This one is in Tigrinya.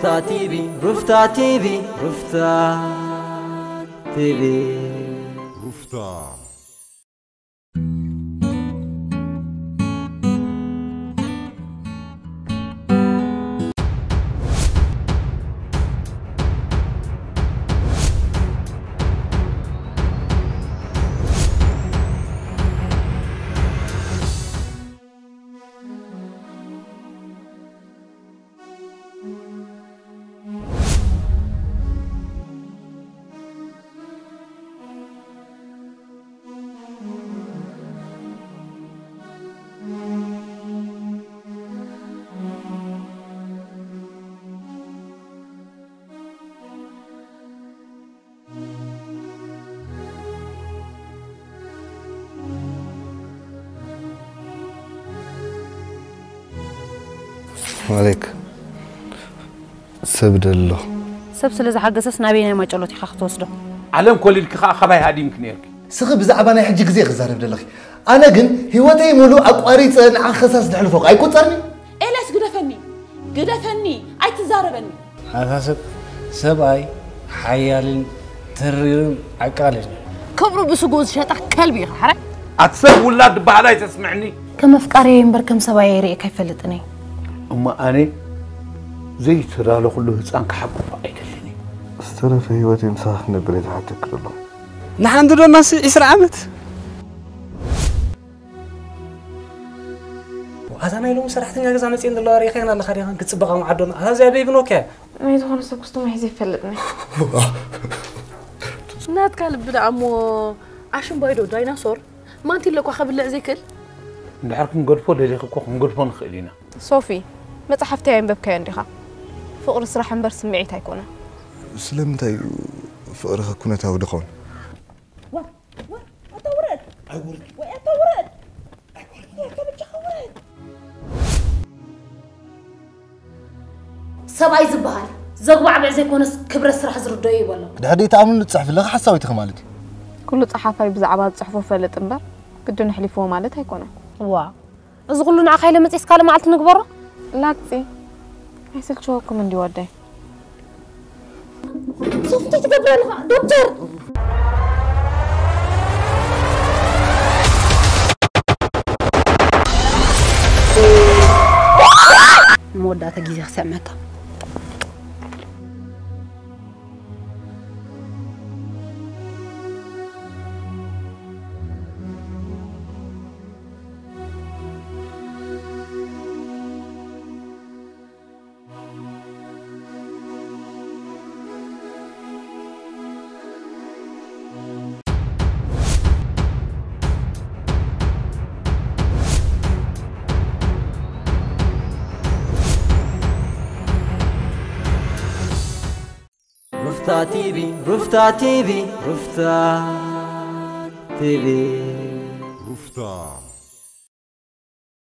ሩፍታ ቲቪ፣ ሩፍታ ቲቪ፣ ሩፍታ ቲቪ። ሩፍታ። ማሌክ፣ ሰብ ደሎ። ሰብ ስለ ዝሓገሰስ ናበይ ናይ ማጨሎት ኢኻ ክትወስዶ? ዓለም ኮሊልኪ ኸኣ ካባይ ሃዲምኪ ነይርኪ። ስኺ ብዛዕባ ናይ ሕጂ ግዜ ክዛረብ ደለኺ። ኣነ ግን ህይወተይ ሙሉእ ኣቋሪጸ ንዓኺ ከሳስ ዘሕልፎ ኣይቁጸርኒ? ኤልያስ ግደፈኒ፣ ግደፈኒ፣ ኣይትዛረበኒ። ኣታ ሰብ፣ ሰብኣይ ሓያልን ተሪርን ዓቃልን። ክብሩ ብስግኡ ዝሸጣ ከልቢ ኢኻ፣ ሓራይ። ኣቲ ሰብ ውላድ ዝበሃል ኣይተስምዕኒ። ከም ኣፍቃሪየይ እምበር ከም ሰብኣየይ ርእየካ ኣይፈልጥን እየ። እሞ ኣነ ዘይተዳለኹሉ ህፃን ክሓቁፍ ኣይደልን እየ። ዝተረፈ ህይወተይ ምሳኻ ክነብር እየ ዝሓተኪ ዘለኹ። ንሓንቲ ዶ እናሲ ዒስራ ዓመት? ኣዛ ናይ ሎሚ ሰራሕተኛ ገዛ መፅየን ዘለዋ ርኢኻየን ኣለኻ ዲኻን? ክፅበቓ መዓዶና። ኣዛ እዚኣ ቤቢ ኖኪያ። ናይ ዝኾነ ሰብ ክስቱም ሒዘ ይፈልጥኒ። ናትካ ልቢ ደኣ እሞ ኣሽምባይዶ ዳይናሶር ማንቲለ እኳ ከብልዕ ዘይክእል? እንድሕር ክንገድፎ ደሊኺ እኮ ክንገድፎ ንኽእል ኢና። ሶፊ፣ መጽሓፍቲ ኣየንበብካዮን ዲኻ? ፍቕሪ ስራሕ እምበር ስምዒት ኣይኮነን። ስለምንታይ እዩ ፍቕርኸ ኩነታዊ ድኸውን? ዋ፣ ዋ፣ ኣታ ውረድ። ኣይወርድ። ወይ ኣታ ውረድ። ኣይወርድ። ወይ ከብቻኻ ውረድ። ሰብኣይ ዝበሃል ዘጉባዕብዕ ዘይኮነስ ክብረት ስራሕ ዝርደኦ እዩ በሎ። ድሕሪ ዘይተኣምኑሉ ትጽሕፊ ኣለኺ ሓሳዊት ኢኺ ማለት እዩ። ኩሉ ጸሓፋይ ብዛዕባ ዝጽሕፎ ፈልጥ እምበር ግድን ኣሕሊፍዎ ማለት ኣይኮነን። ዋ፣ እዚ ኩሉ ንዓኻ ኢለ መጺኤስ ካልእ መዓልቲ ንግበሮ? ላግጺ፣ ኣይስልችወኩም እንዲ ወደይ። ሶፊ፣ እንታይ ትገብር ኣለኻ? ዶክተር! ንመወዳእታ ግዜ ክስዕመካ። ሩፍታ ቲቪ፣ ሩፍታ ቲቪ፣ ሩፍታ ቲቪ። ሩፍታ።